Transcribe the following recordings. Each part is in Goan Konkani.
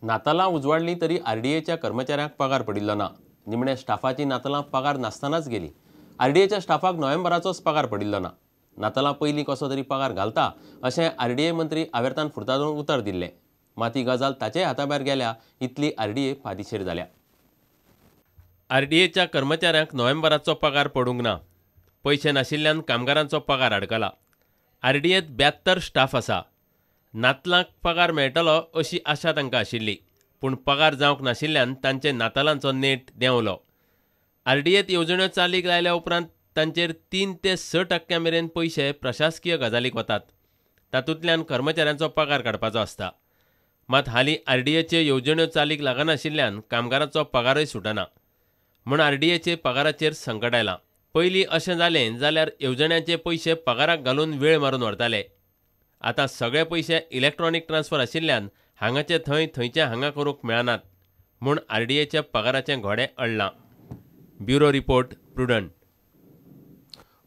नातालां उजवाडली तरी आरडीएच्या कर्मचाऱ्यांक पगार पडिल्लो ना. निमणे स्टाफाची नातालां पगार नासतनाच गेली. आरडीएच्या स्टाफाक नोव्हेंबराचोच पगार पडिल्लो ना. नातालां पयलीं कसो तरी पगार घालता अशें आरडीए मंत्री आवेर्तान फुर्तादोन उतर दिल्लें. मात ही गजाल ताचेय हाताभायर गेल्या इतली आरडीए फादिशेर जाल्या. आरडीएच्या कर्मचाऱ्यांक नोव्हेंबराचो पगार पडूंक ना. पयशे नाशिल्ल्यान कामगारांचो पगार अडकला. आरडीएत 72 स्टाफ आसा. नातलांक पगार मेळटलो अशी आशा तांकां आशिल्ली, पूण पगार जावंक नाशिल्ल्यान तांचे नातालांचो नेट देंवलो. आरडीएत येवजण्यो चालीक लायल्या उपरांत तांचेर 3 ते 6% मेरेन पयशे प्रशासकीय गजालीक वतात. तातूंतल्यान कर्मचाऱ्यांचो पगार काडपाचो आसता. मात हालीं आरडीएच्यो येवजण्यो चालीक लागनाशिल्ल्यान कामगारांचो पगारय सुटना म्हूण आरडीएचे पगाराचेर संकट आयलां. पयलीं अशें जालें जाल्यार येवजण्यांचे पयशे पगाराक घालून वेळ मारून व्हरताले. आतां सगळे पयशे इलेक्ट्रॉनीक ट्रान्सफर आशिल्ल्यान हांगाचे थंय, थंयचे हांगा करूंक मेळनात म्हूण आरडीएच्या पगाराचें घोडें अडलां. Bureau report, Prudent.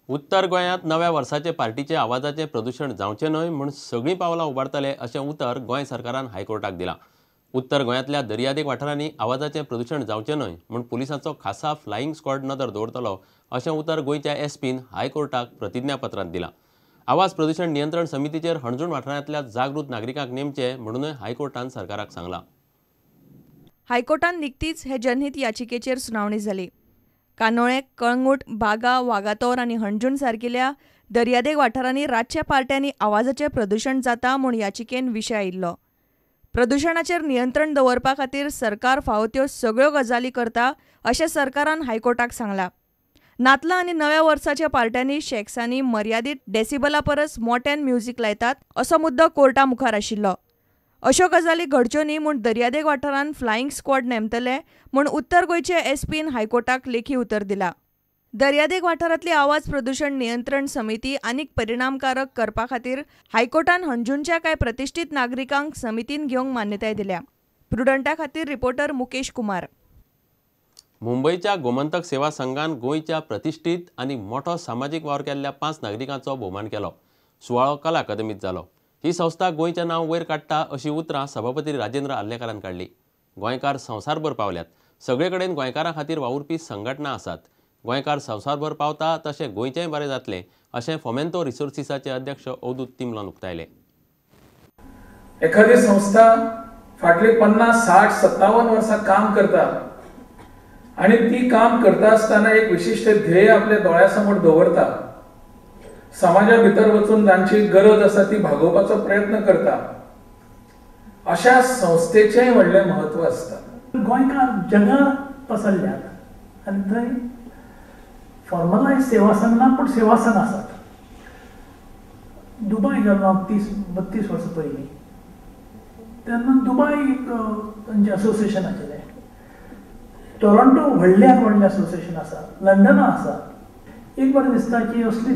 उत्तर गोंयांत नव्या वर्साचे पार्टीचे आवाजाचें प्रदूशण जावचें न्हय म्हूण सगळीं पावलां उबारतले अशें उतर गोंय सरकारान हायकोर्टाक दिलां. उत्तर गोंयांतल्या दर्यादेग वाठारांनी आवाजाचें प्रदूशण जावचें न्हय म्हूण पुलिसांचो खासा फ्लायिंग स्क्वॉड नदर दवरतलो अशें उतर गोंयच्या एसपीन हायकोर्टाक प्रतिज्ञापत्रांत दिलां. आवाज प्रदूशण नियंत्रण समितीचेर हणजूण वाठारांतल्या जागृत नागरिकांक नेमचे म्हणूनय हायकोर्टान सरकाराक सांगलां. हायकोर्टान निकतीच हे जनहीत याचिकेचेर सुनावणी जाली. कानोळे, कळंगूट, बागा, वागातोर आनी हणजूण सारकिल्या दर्यादेग वाठारांनी रातच्या पार्ट्यांनी आवाजाचें प्रदूशण जाता म्हूण याचिकेन विशय आयिल्लो. प्रदूशणाचेर नियंत्रण दवरपा खातीर सरकार फावो त्यो सगळ्यो गजाली करता अशें सरकारान हायकोर्टाक सांगलां. नातलां आनी नव्या वर्साच्या पार्ट्यांनी शॅक्सांनी मर्यादीत डेसिबला परस मोट्यान म्युझिक लायतात असो मुद्दो कोर्टा मुखार आशिल्लो. अश्यो गजाली घडच्यो न्ही म्हूण दर्यादेग वाठारांत फ्लायिंग स्क्वॉड नेमतले म्हूण उत्तर गोंयचे एसपीन हायकोर्टाक लेखी उतर दिला. दर्यादेग वाठारांतली आवाज प्रदूशण नियंत्रण समिती आनीक परिणामकारक करपा खातीर हायकोर्टान हणजूणच्या कांय प्रतिश्ठीत नागरिकांक समितीन घेवंक मान्यताय दिल्या. प्रुडंटा खातीर रिपोर्टर मुकेश कुमार. मुंबयच्या गोमंतक सेवा संघान गोंयच्या प्रतिश्ठीत आनी मोठो सामाजीक वावर केल्ल्या 5 नागरिकांचो भोवमान केलो. सुवाळो कला अकादमीत जालो. ही संस्था गोंयचें नांव वयर काडटा अशी उतरां सभापती राजेंद्र आर्लेकारान काडली. गोंयकार संवसारभर पावल्यात. सगळे कडेन गोंयकारां खातीर वावुरपी संघटना आसात. गोंयकार संवसारभर पावता तशें गोंयचेंय बरें जातलें अशें फोमेंतो रिसोर्सिसाचे अध्यक्ष अवधूत तिमलोन उक्तायलें. एखादी संस्था फाटली 50, 60, 57 वर्सां काम करता आनी ती काम करता आसतना एक विशिश्ट ध्येय आपल्या दोळ्यासमोर दवरता, समाजा भितर वचून जांची गरज आसा ती भागोवपाचो प्रयत्न करता, अशा संस्थेचेंय व्हडलें म्हत्व आसता. गोंयकार जगार पसरल्यात आनी थंय फॉर्मलायज सेवा संघ ना पूण सेवा संघ आसात. दुबाय गेलो हांव 30-32 वर्सां पयलीं, तेन्ना दुबाय एक तांचें असोसिएशन आशिल्लें. टोरंटो व्हडल्यान व्हडलें असोसिएशन आसा, लंडना आसा. एक बरें दिसता की असली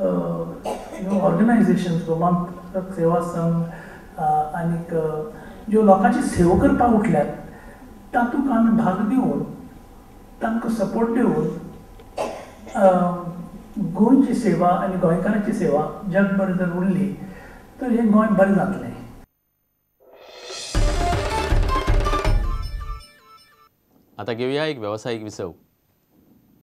ऑर्गनायझेशन्स, गोमंतक सेवा संघ आनीक ज्यो लोकांची सेवा करपाक उठल्यात तातूंत आमी भाग दिवन तांकां सपोर्ट दिवन गोंयची सेवा आनी गोंयकारांची सेवा जगभर जर उरली तर हें गोंय बरें जातलें. आता घेऊया एक व्यावसायिक विसव.